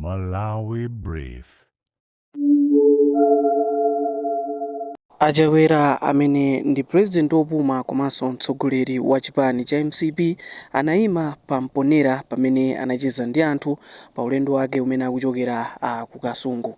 Malawi Brief. A Chakwera amene ndi president wopuma komanso mtsogoleri wa chipani cha mcp anayima pa Mponera pamene anacheza ndi anthu pa ulendo wake umene akuchokera ku Kasungu.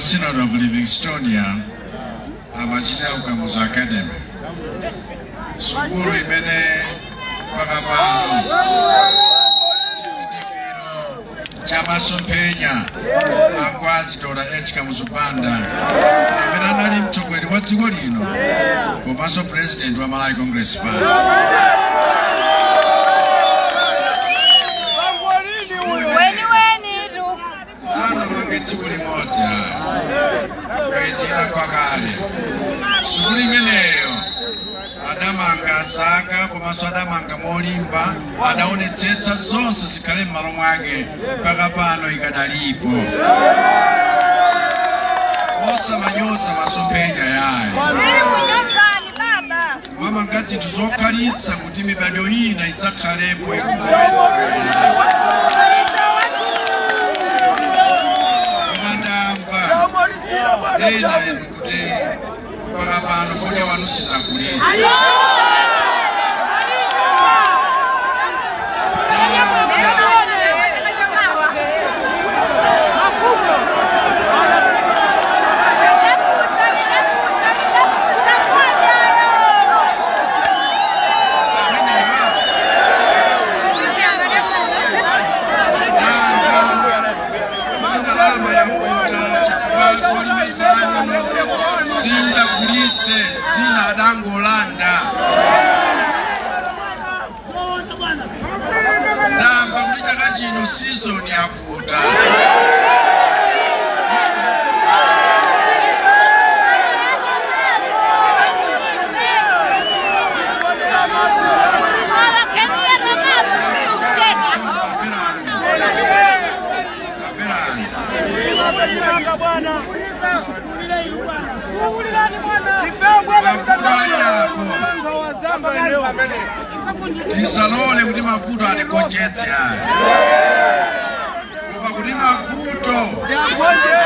Wa Synod of Livingstonia amachitira ku Kamuzu Academy, sukulu imene mpaka pano chizindikiro cha masomphenya a Ngwazi Dr. H Kamuzu Banda, amene anali mtsogoleri wa dziko lino komanso president wa Malawi Congress Party. Weni weni tu. Sanamange tsiku limodzi bwezi itagwa kale. Sukulu imeneyo adamanga zaka komanso adamanga molimba, adaonetsetsa zonse zikhale m'malo mwake, mpaka pano ikadalipo. Osamanyoza masomphenya yayo. Sili kunyozani baba. Mwamanga zinthu zokhalitsa kuti mibado ina idzakhalepo. Koma ndamva ena inu kuti mpaka pano fodya wanu sitinagulitse. Amenewa ndalama yakuta chifukwa zolimizana sindagulitse, zina adangolanda. Ndamva kuti chaka chino season yakuta. Kapelani. Mavuto ali apo, tisalole kuti mavuto atigonjetse aya, koma kuti mavuto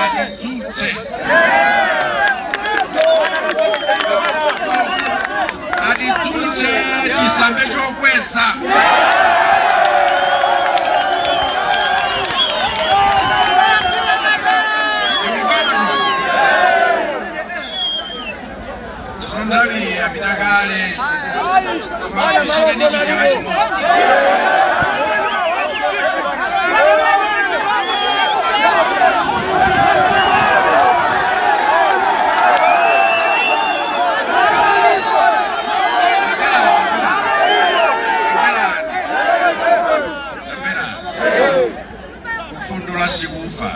atidzutse, atidzutse tisambe chokweza. Tsono nthawi yapita kale, koma tichite ndi chichewa chimodzi. Mverani, mverani, kufundula sikufa.